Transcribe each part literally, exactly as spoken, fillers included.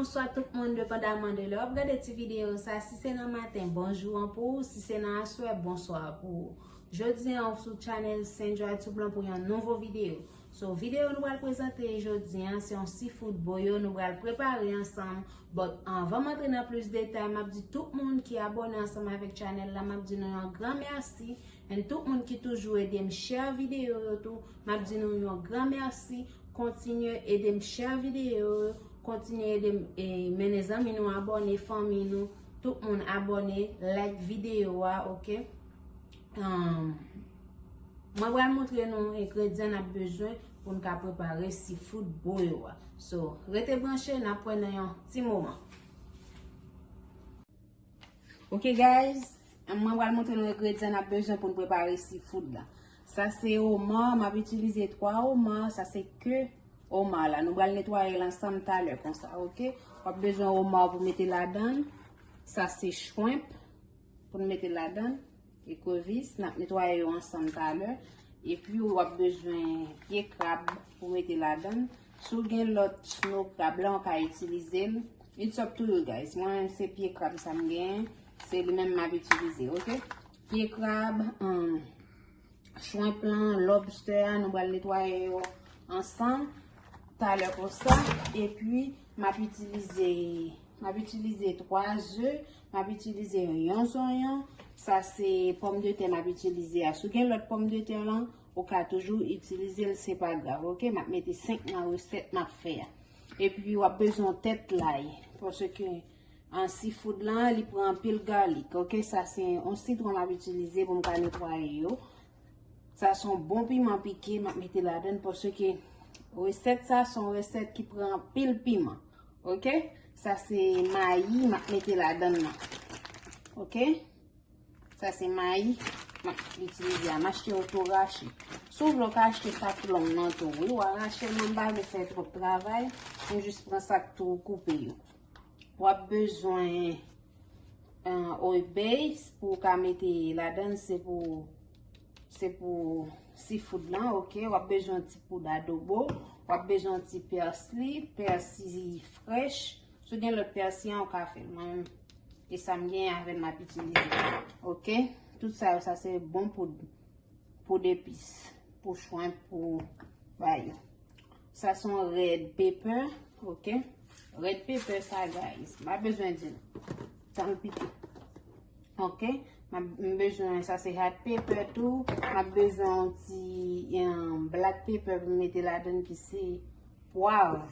Bonswa tout moun, depandaman de lè w ap gade ti videyo sa. Si se nan maten, bonjou an pou ou. Si se nan aswè, bonswa pou ou. Jodi an, ou sou channel Saint Joy Tube lan pou yon nouvo videyo. So, videyo nou pral prezante jodi an, se yon seafood boil nou pral prepare ansanm. But anvan m antre nan plis detay, m ap di tout moun ki abòne ansanm avèk channel la, m ap di nou yon gran mèsi. And tout moun ki toujou ede m share videyo yo tou, m ap di nou yon gran mèsi. Kontinye ede m share videyo yo, kontinye ede m, eh, mennen zanmi nou abòne, fanmi nou, tout moun abòne, like videyo a, oke? Um, mwen pral montre nou engredyan n ap bezwen pou n ka prepare seafood boil a. So, rete branche, n ap wè nan yon ti moman. Ok guys, mwen pral montre nou engredyan n ap bezwen pou n prepare seafood la. Sa se omar, m ap itilize twa omar, sa se ke omar la. Nou pral netwaye l ansanm talè konsa, oke? W ap bezwen omar pou mete ladan l. Sa se shrimp pou n mete ladan l. Ekrevis, n ap netwaye yo ansanm talè. Epi w ap bezwen pye krab pou mete ladan l. Si w gen lòt snow crab la, w ka itilize l. It's up to you guys. Mwen menm se pye krab sa m genyen. Se li menm m ap itilize, oke? Pye krab, um, shrimp lan, lobster a, nou pral netwaye yo ansanm talè konsa. Epi, m ap itilize, m ap itilize twa ze, m ap itilize yon zonyon. Sa se pòmdetè m ap itilize a. Si w gen lòt pòmdetè lan, ou ka toujou itilize l, se pa grav, oke? M ap mete senk nan resèt m ap fè a. Epi, w ap bezwen yon tèt lay, paske an seafood lan, li pran anpil garlic, oke? Sa se yon sitwon m ap itilize pou m ka netwaye yo. Sa se yon bon piman pike, m ap mete ladan l, paske resèt sa se yon resèt ki pran anpil piman, oke? Sa se mayi, m ap mete ladan l nan, oke? Sa se mayi m ap itilize a. M achte yo tou rache. Si w vle, w ka achte sa k long nan tou, wi. W a rache l, mwen m pa vle fè twòp travay. M jis pran sa k tou koupe yo. W ap bezwen, eh, oil base pou w ka mete ladan l, se pou, se pou seafood lan, oke? W ap bezwen yon ti poud adobo. W ap bezwen yon ti pèsli, pèsi frèch. Si w gen lòt pèsi an, ou ka fè l. Mwen, e sa m genyen avè l m ap itilize. Oke? Tout sa yo, sa se bon poud, poud epis, pou shrimp, pou bay yo. Sa se yon red pepper, oke? Red pepper sa, guys, m pa bezwen di l. Tanpiti. Oke? M ap, m bezwen, sa se hot pepper tou. M ap bezwen yon ti, um, black pepper pou m mete ladan l ki se pwav.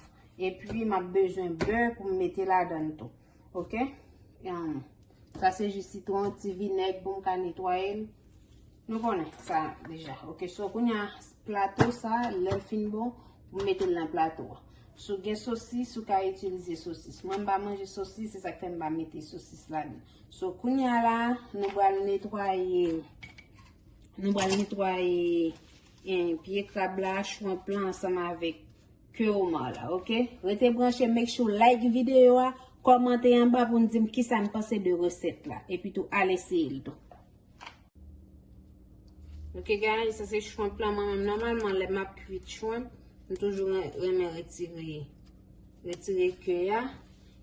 Epi, m ap bezwen bè pou m mete ladan l tou. Oke? Um, sa se jis sitwon, ti vinèg pou m ka netwaye l. Nou konnen sa deja. Oke, so kounye a, plato sa, lè l fin bon, ou mete l nan plato a. Si w gen sosis, ou ka itilize sosis. Mwen, m pa manje sosis, se sa k fè m pa mete sosis ladan. So, kounye a la, nou pral netwaye, nou pral netwaye, eh, pye krab la, shrimp lan ansanm avèk ke omar la, oke? Rete branche, make sure like videyo a, kòmante anba pou n di m kisa n panse de resèt la. Epi tou, al eseye l tou. Ok, guys, sa se shrimp lan. Mwen menm, nòmalman, lè m ap kwit shrimp, m toujou ren-, renmen retire, retire ke a.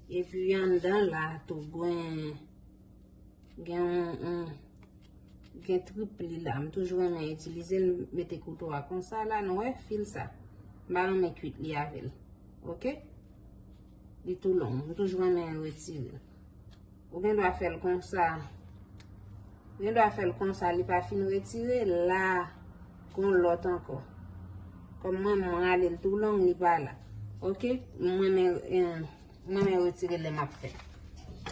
Epi anndan la, tou gen, gen yon, yon, gen trip li la. M toujou renmen itilize l, mete kouto a konsa la, nou wè, fil sa. M pa renmen kwit li avè l. Ok? Li tou long. M toujou renmen retire l. Ou gen dwa fè l konsa. Ou gen dwa fè l konsa, li pa fin retire, la, gon lòt ankò. Kòm mwen, mwen rale l tou long, li pa la. Ok? Mwen men, eh, mwen men retire lè m ap fè.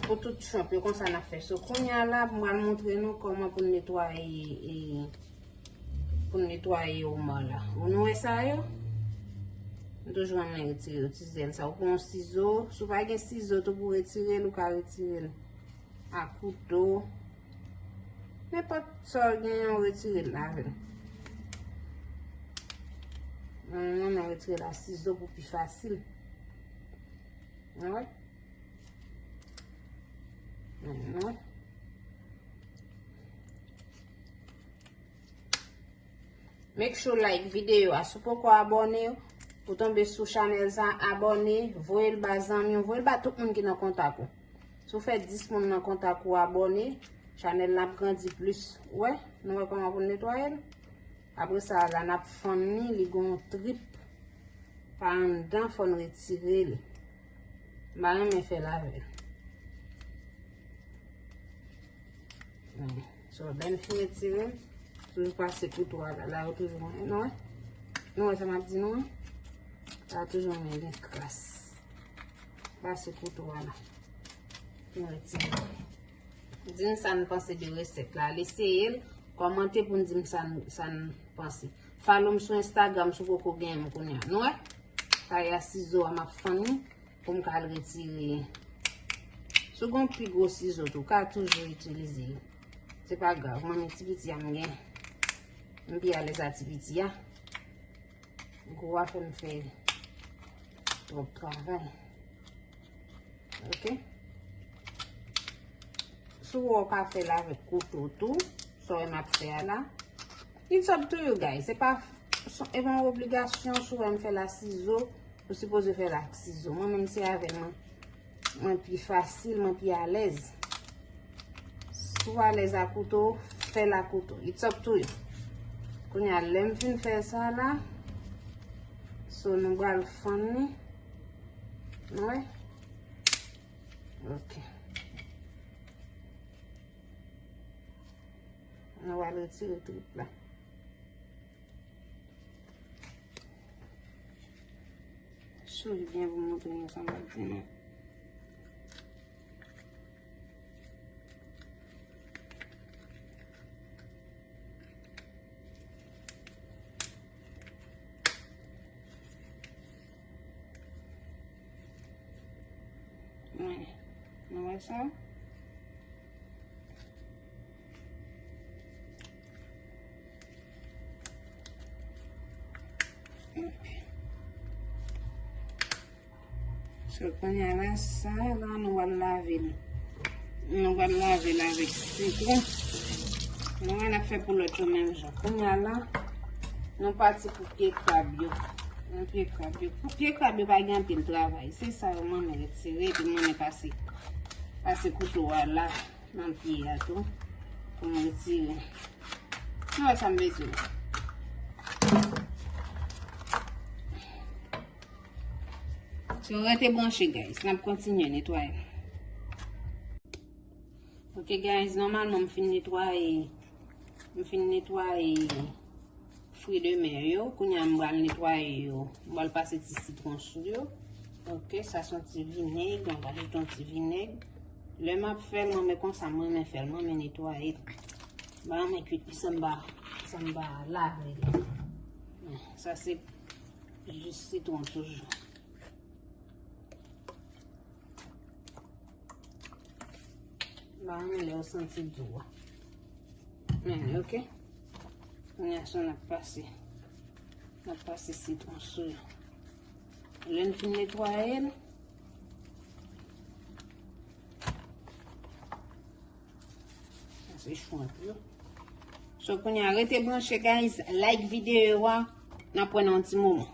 Pou tout shrimp yo, konsa n ap fè. So, kounye a la, mwen al montre nou kòman pou n netwaye, eh, pou n netwaye omar la. Ou nou wè sa yo? M toujou renmen retire yo, ti zèl sa. Ou pran yon sizo. Si w pa gen sizo tou pou retire l, ou ka retire l a kouto. Nenpòt sa w genyen, ou retire l avè l. Mwen, mwen renmen retire l a sizo pou pi fasil. Mwen wè. Mwen wè. Make sure like videyo a. Si w poko abòne, Ou tonbe sou chanèl sa, abòne, voye l ba zanmi w, voye l ba tout moun ki nan kontak ou. Si w fè dis moun nan kontak ou abòne, chanèl la ap grandi plis. Ou wè, nou wè kòman pou n netwaye l? Apre sa, la n ap fann li, li gen yon trip pa anndan, fò n retire li. M pa renmen fè l avè l. So, lè n fin retire l, toujou pase kouto a la. La, yo toujou gen, nou wè? Nou wè sa m ap di nou, wi? La, toujou gen kras. Pase kouto a la. Nou retire l. Di m sa n panse de resèt la. Al eseye l, kòmante pou n di m sa n, sa n panse. Follow m sou Instagram si w poko gen m kounye a. Nou wè? Kay a sizo a m ap fann li pou m ka al retire. Si w gen yon pi gwo sizo tou, w ka toujou itilize yo. Se pa grav, mwen menm ti piti a m gen. M pi alèz a ti piti a. Gwo a fè m fè twòp travay. Ok? Si w wè w ka fè l avèk kouto tou, sa w wè m ap fè a la. It's up to you, guys. Se pa, se pa yon obligasyon si w wè m fè l a sizo, ou sipoze fè l ak sizo. Mwen menm se avè mwen. Mwen pi fasil, mwen pi alèz. Si w alèz a kouto, fè l a kouto. It's up to you. Kounye a, lè m fin fè sa la, so nou pral fann li. Nou wè? Ok. Nou pral retire trip la. Souri byen pou m montre nou sa m ap di nou. Mwen, nou wè sa? So, kounye a la, sa la, nou pral lave l. Nou pral lave l avèk sitwon. Nou wè n ap fè pou lòt yo menm jan. Kounye a la, nou pati pou pye krab yo. Nan pye krab yo. Pou pye krab yo pa gen anpil travay. Se sa yo mwen retire, epi mwen pase, pase kouto a la. Nan pye a tou. Pou m retire. Nou wè sa m bezwen. So, rete branche, guys. N ap kontinye netwaye. Ok, guys, nòmalman, m fin netwaye. M fin netwaye fri de mè yo. Kounye a, m pral netwaye yo. M pral pase ti sitwon sou yo. Ok, sa se yon ti vinèg. Mwen pral ajoute yon ti vinèg. Lè m ap fè l, mwen men konsa, mwen men fè l, mwen men netwaye l. M pa renmen kwit li san m pa, san m pa lave li. Sa se jis sitwon toujou. M pa renmen lè yo santi dou a. Men, ok. Kounye a, sa n ap pase. N ap pase sitwon sou yo. Lè n fin netwaye l, sa se chou anpil. So, kounye a, rete branche, guys. Like videyo a. N ap wè nan yon ti moman.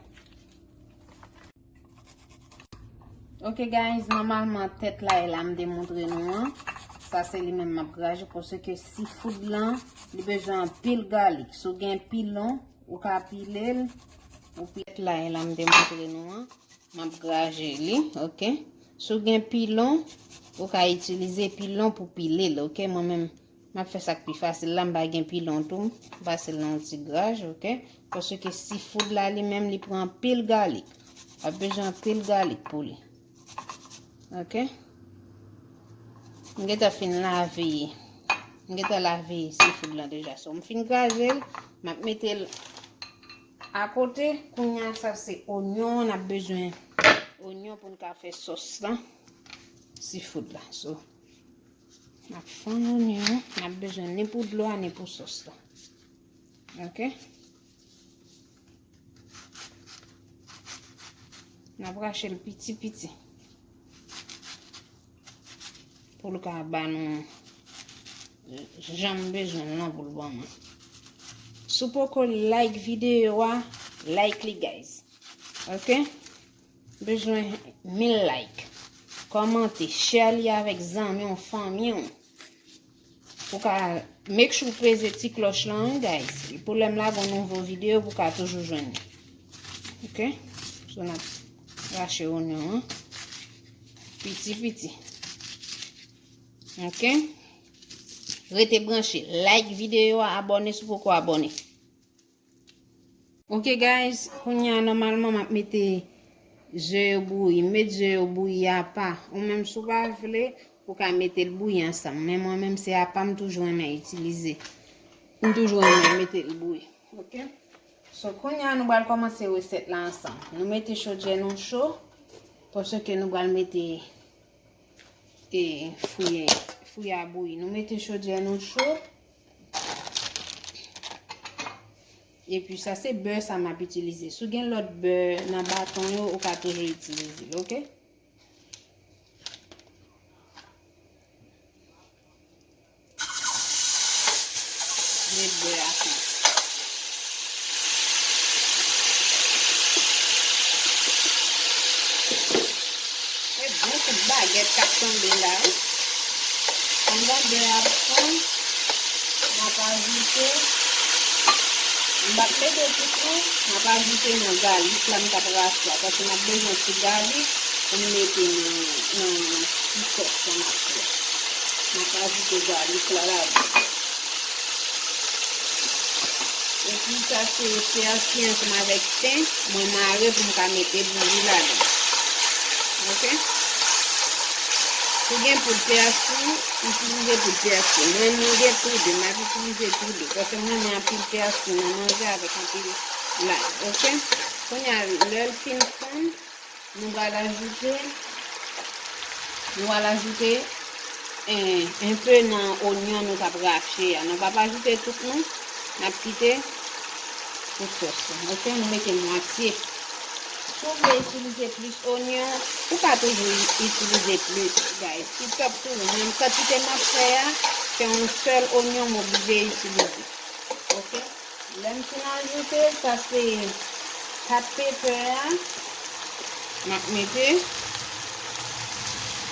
Ok, guys, nòmalman, tèt lay la, m te montre nou an. Sa se li menm m ap graje, paske seafood lan, li bezwen anpil galik. Si w gen pilon, ou ka pile l, ou pi-, tèt lay la, m te montre nou an. M ap graje li, ok. Si w gen pilon, ou ka itilize pilon pou pile l, ok. Mwen menm, m ap fè sa k pi fasil la, m pa gen pilon tou, m pase l nan yon ti graj, ok? Paske seafood la li menm li pran anpil galik. W ap bezwen anpil galik pou li. Ok? M gentan fin lave, m gentan lave seafood lan deja. So, m fin graje l, m ap mete l akote. Kounye a sa se onyon, n ap bezwen onyon pou n ka fè sòs lan, seafood la. So, n ap fann onyon an, n ap bezwen ni pou dlo a, ni pou sòs la. Ok? N ap rache l piti piti. Pou l ka ba nou jan m bezwen l lan pou l ban mwen. Si w poko like videyo a, like li, guys. Ok? Bezwen mil like. Kòmante, share li avèk zanmi w, fanmi w. Ou ka make sure w peze ti klòch lan, wi, guys. Pou lè m lage yon nouvo videyo, pou w ka toujou jwenn li. Ok? So, n ap rache onyon an. Piti, piti. Ok? Rete branche. Like videyo a, abòne si w poko abòne. Ok, guys, kounye a, nòmalman, m ap mete ze yo bouyi. M met ze yo bouyi apa. Ou menm, si w pa vle, ou ka mete l bouyi ansanm. Men mwen menm, se apa m toujou renmen itilize. M toujou renmen mete l bouyi. Ok? So, kounye a, nou pral kòmanse resèt la ansanm. Nou mete chodyè nou cho, paske nou pral mete e, fwi, fwi a bouyi. Nou mete chodyè nou cho. Epi sa se bè sa m ap itilize. Si w gen lòt bè nan baton yo, ou ka toujou itilize l, ok? Met bè a tou. E bon kout bagèt k ap tonbe la, wi. Pandan bè a ap fonn, m ap ajoute, m p ap mete tout non, m ap ajoute nan galik la m t ap rache a, paske m ap bezwen ti galik pou m mete nan, nan ti sòs sa m ap fè. M ap ajoute galik la ladan. Epi sa se pèsi ansanm avèk ten, mwen mare pou m ka mete bouyi ladan. Ok? Si w gen poud pèsi, itilize poud pèsi. Mwen, mwen gen tou de, m ap itilize tou de. Paske mwen renmen anpil pèsi nan manje avèk anpil lay. Ok? Kounye a, lè l fin fonn, nou pral ajoute, nou pral ajoute en, en pe nan onyon nou t ap rache a. Nou p ap ajoute tout non. N ap kite pou sòs la. Ok, nou mete mwatye. Si w vle itilize plis onyon, ou ka toujou i- itilize plis, guys. Ki top tou, men kantite m ap fè a, se yon sèl onyon m oblije itilize. Ok? Lè m fin ajoute, sa se hot pepper a. M ap mete.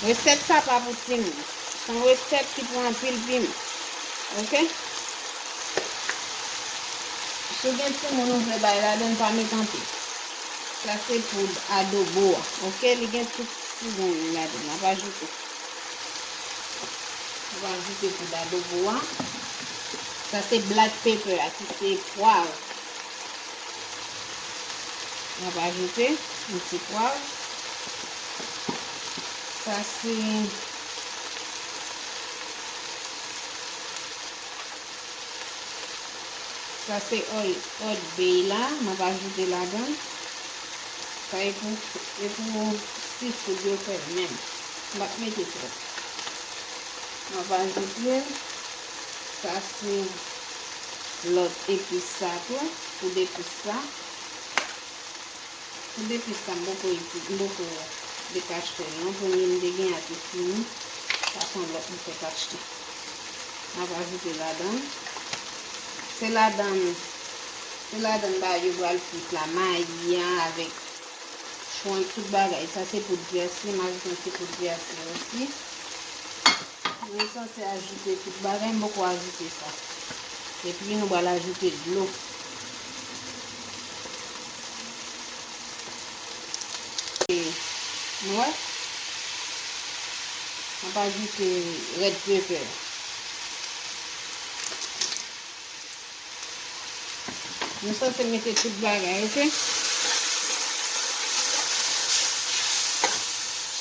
Resèt sa pa pou timoun. Se yon resèt ki pou anpil piman. Ok? Si w gen timoun ou vle bay ladan, pa met anpil. Sa se poud adobo a. Ok? Li gen tout sizon li ladan. M ap ajoute. M ap ajoute poud adobo a. Sa se black pepper a, ki se pwav. M ap ajoute yon ti pwav. Sa se, sa se Old, Old Bay la, m ap ajoute ladan. Sa e pou, e pou seafood yo fè menm. M p ap mete twòp. M ap ajoute, sa se lòt epis sa tou, poud epis sa. Poud epis sa, m poko iti-, m poko dekachte l non. Premye m te gen a te fini. Sa se yon lòt m fèk achte. M ap ajoute ladan. Se ladan, se ladan bagay yo pral frit la, mayi a avèk chwen, tout bagay. Sa se poud pèsi, m ajoute yon ti poud pèsi osi. Mwen sanse ajoute tout bagay, m poko ajoute sa. Epi nou pral ajoute dlo. E, nou wè? M ap ajoute red pepper. Nou sanse mete tout bagay, ok?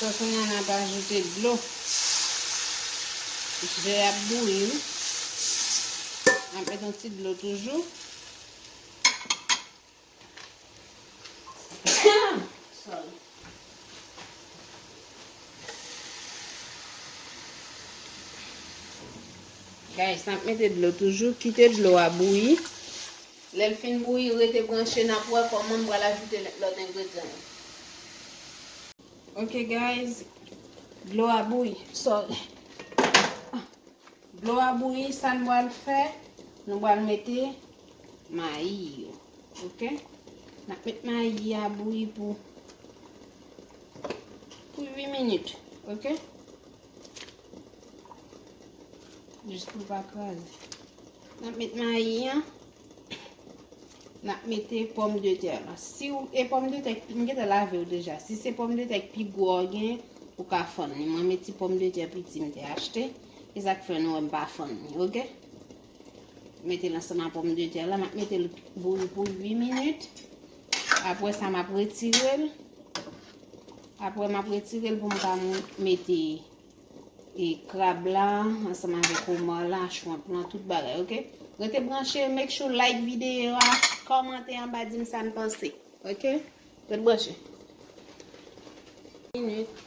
So, kounye a n ap ajoute dlo. Ze ap bouyi, wi. N ap mete yon ti dlo toujou. Sorry. Guys, n ap mete dlo toujou. Kite dlo a bouyi. Lè l fin bouyi, rete branche, n ap wè kòman m pral ajoute lè-, lòt engredyan yo. Ok, guys, dlo a bouyi. Sorry. Dlo a bouyi, sa n pral fè, nou pral mete mayi yo. Ok? N ap met mayi a bouyi pou, pou uit minit, oke? Jis pou l pa kraze. N ap met mayi an. N ap mete pòmdetè la. Si w, e pòmdetè, m gentan lave yo deja. Si se pòmdetè ki pi gwo w gen, ou ka fann li. Mwen, mete pòmdetè piti m te achte. E sa k fè nou wè m pa fann li, oke? Mete l ansanm ak pòmdetè la. M ap mete l bouyi pou uit minit. Apre sa, m ap retire l. Apre, m ap retire l pou m ka mete e krab la, ansanm avèk omar la, shrimp lan, tout bagay, oke? Rete branche, make sure like videyo a, kòmante anba, di m sa n panse, oke? Rete branche. Minit,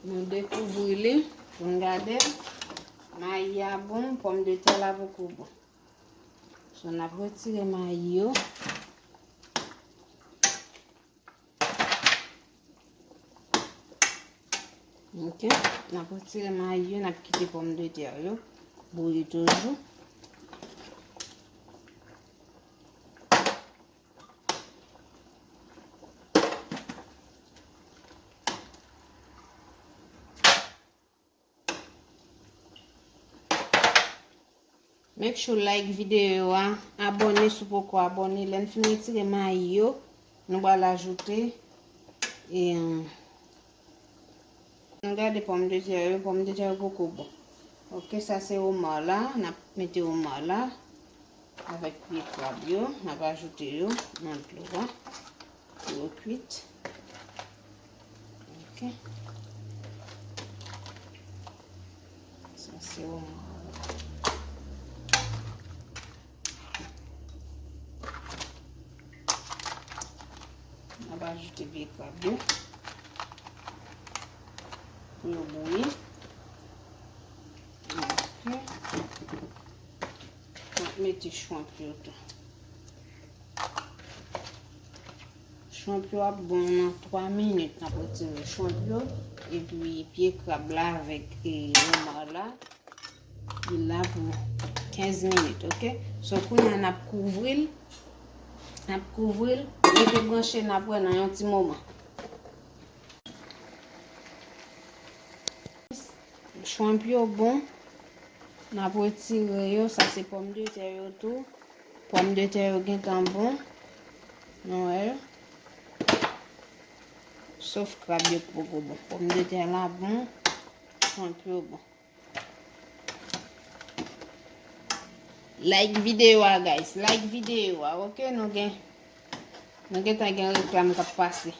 nou dekouvri li, pou n gade l. Mayi a bon, pòmdetè la poko bon. So, n ap retire mayi yo. Ok, n ap retire mayi yo, n ap kite pòmdetè yo bouyi toujou. Make sure like videyo a, abòne si w poko abòne. Lè n fin retire mayi yo, nou pral ajoute, e, ann gade pòmdetè yo, pòmdetè yo poko bon. Ok, sa se omar la, n ap mete omar la avèk pye krab yo, n ap ajoute yo nan dlo a. Yo kwit. Ok. Sa se omar. N ap ajoute pye krab yo pou yo bouyi. Ok. N ap mete shrimp yo tou. Shrimp yo ap bon nan twa minit. N ap retire shrimp yo. Epi pye krab la avèk, e, omar la. Li la pou kenz minit, ok? So, kounye a n ap kouvri l. N ap kouvri l. Rete branche, n ap wè nan yon ti moman. Shrimp yo bon. N ap retire yo. Sa se pòmdetè yo tou. Pòmdetè yo gentan bon. Nou wè yo. Sof krab yo poko bon. Pòmdetè la bon. Shrimp yo bon. Like videyo a, guys. Like videyo a, ok? Nou gen, nou gentan gen reklam k ap pase.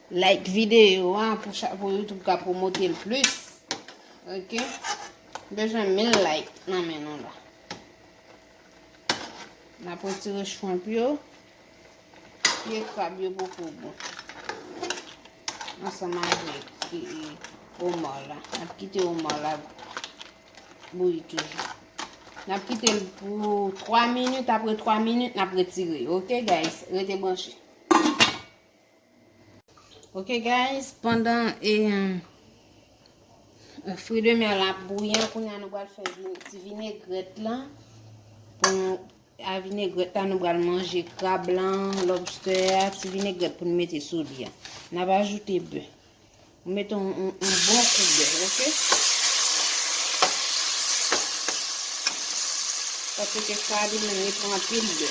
Like videyo a pou cha-, pou YouTube ka pwomote l plis. Ok? Bezwen mil like nan men nou la. N ap retire shrimp yo. Pye krab yo poko bon. Ansanm avèk, e, e, omar la. N ap kite omar la bouyi toujou. N ap kite l pou twa minit. Apre twa minit, n ap retire yo. Ok, guys? Rete branche. Ok, guys, pandan, e, fri de mè la ap bouyi an, kounye a nou pral fè vin-, ti vinegrèt la. Pou nou, a vinegrèt la, nou pral manje krab lan, lobster a, ti vinegrèt pou nou mete sou li a. N ap ajoute bè. Ou mete yon, yon, yon bon kou bè, ok? Paske sa li menm li pran anpil bè.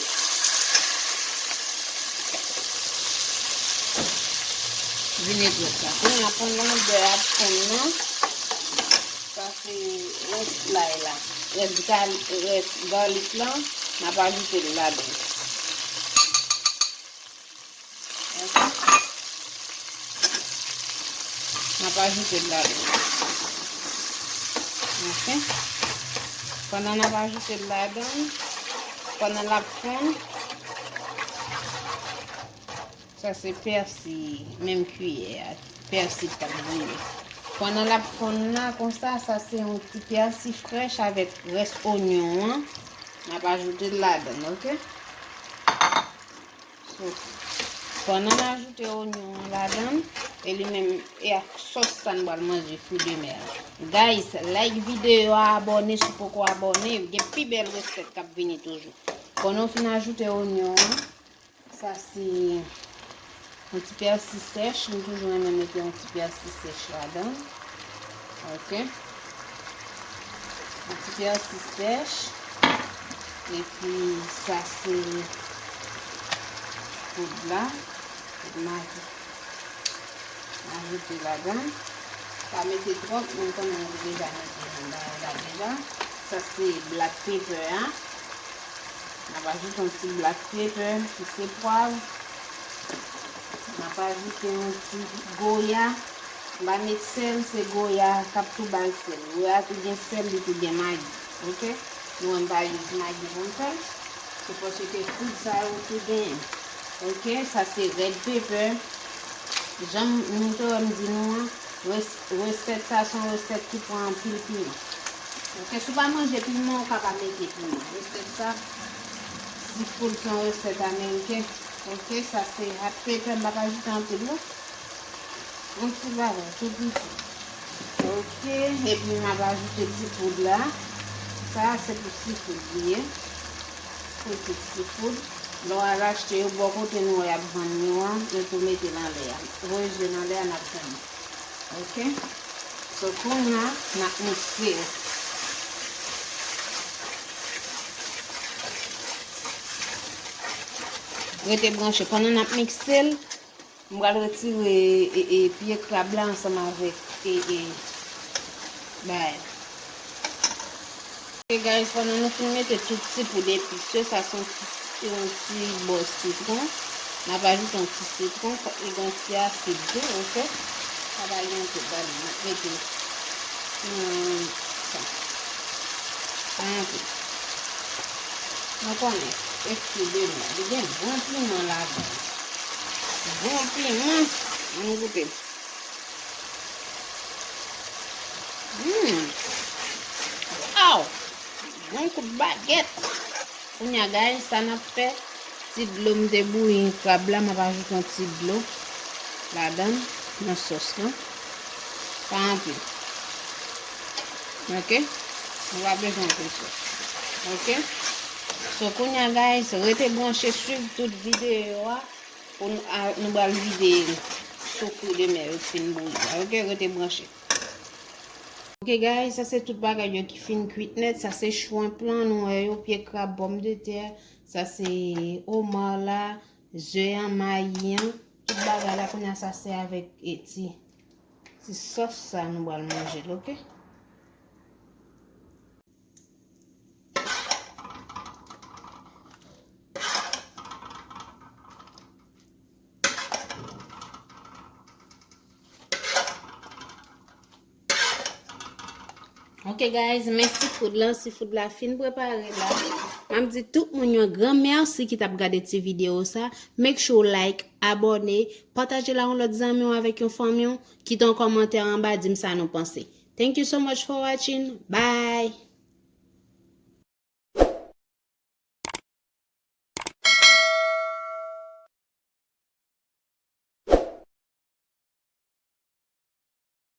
Vinegrèt la. Kounye a pandan bè a ap fonn nan, sa se rès lay la. Rès gal-, rès garlic lan, n ap ajoute l ladan. Ok. N ap ajoute l ladan. Ok. Pandan n ap ajoute l ladan, pandan l ap fonn, sa se pèsi, menm kiyè a, pèsi k ap bouyi. Pandan l ap fonn nan, konsa, sa se yon ti pèsi frèch avèk rès onyon an. N ap ajoute l ladan, ok? So, pandan n ajoute onyon an ladan, e li menm, e ak sòs sa n pral manje fri de mè a. Guys, like videyo a, abòne si w poko abòne, gen pi bèl resèt k ap vini toujou. Pandan w fin ajoute onyon an, Sa se yon ti pèsi sèch, m toujou renmen mete yon ti pèsi sèch ladan. Ok. Yon ti pèsi sèch. Epi sa se poud la. Poud magi. Ajoute ladan. Pa mete twòp, men konnen nou te deja mete nan bagay la deja. Sa se black pepper a. N ap ajoute yon ti black pepper, ki se pwav. N ap ajoute yon ti goya. M pa met sèl, se goya k ap tou ba l sèl. Goya tou gen sèl, li tou gen magi. Ok? Nou wè m pa use magi pou m fè l. Se paske tout sa yo tou genyen. Ok? Sa se red pepper. Jan m, nou te wè m di nou an, res-, resèt sa se yon resèt ki pran anpil piman. Ok? Si w pa manje piman, ou ka pa mete piman. Resèt sa, seafood se yon resèt ameriken. Ok? Sa se hot pepper, m pa pa ajoute anpil, non. Yon ti bagay tou piti. Ok, epi m ap ajoute ti poud la. Sa a se pou seafood li ye. Pou tout seafood. Lè w al achte yo bò kote nou wè y ap vann yo an, yo tou mete l anlè a. Voye je n anlè a, n ap vann. Ok? So, kounye a, n ap mikse yo. Rete branche. Pandan n ap mikse l, m pral retire, e, e, pye krab la ansanm avèk, e, e, bagay la. Ok, guys, pandan nou fin mete tout ti poud epis yo, sa se yon ti, yon ti bò sitwon. N ap ajoute yon ti sitwon, fòk li gen yon ti asid tou, ok? Sa va gen yon ti, gade, n ap mete, hmm, sa. Sa anpil. Nou konnen, eskize m, li gen bon piman ladan. Bon piman. Ann goute. Hmm. Wow! Bon kout bagèt. Kounye a, guys, sa n ap fè, ti dlo m te bouyi krab la, m ap ajoute yon ti dlo ladan l, nan sòs lan. Pa anpil. Ok? Nou pa bezwen anpil sòs. Ok? So, kounye a, guys, rete branche, swiv tout videyo a pou nou, a, nou pral vide sou fri de mè yo ki fin bouyi a. Ok? Rete branche. Ok, guys, sa se tout bagay yo ki fin kwit nèt. Sa se shrimp lan, nou wè yo, pye krab, pòmdetè. Sa se omar la, ze an, mayi an. Tout bagay la, kounye a, sa se avèk, e, ti, ti sòs sa nou pral manje l, ok? Ok, guys, men seafood lan, seafood la fin prepare la. M ap di tout moun yon gran mèsi ki t ap gade ti videyo sa. Make sure w like, abòne, pataje l a yon lòt zanmi w avèk yon fanmi w, kite yon kòmantè anba, di m sa nou panse. Thank you so much for watching. Bye!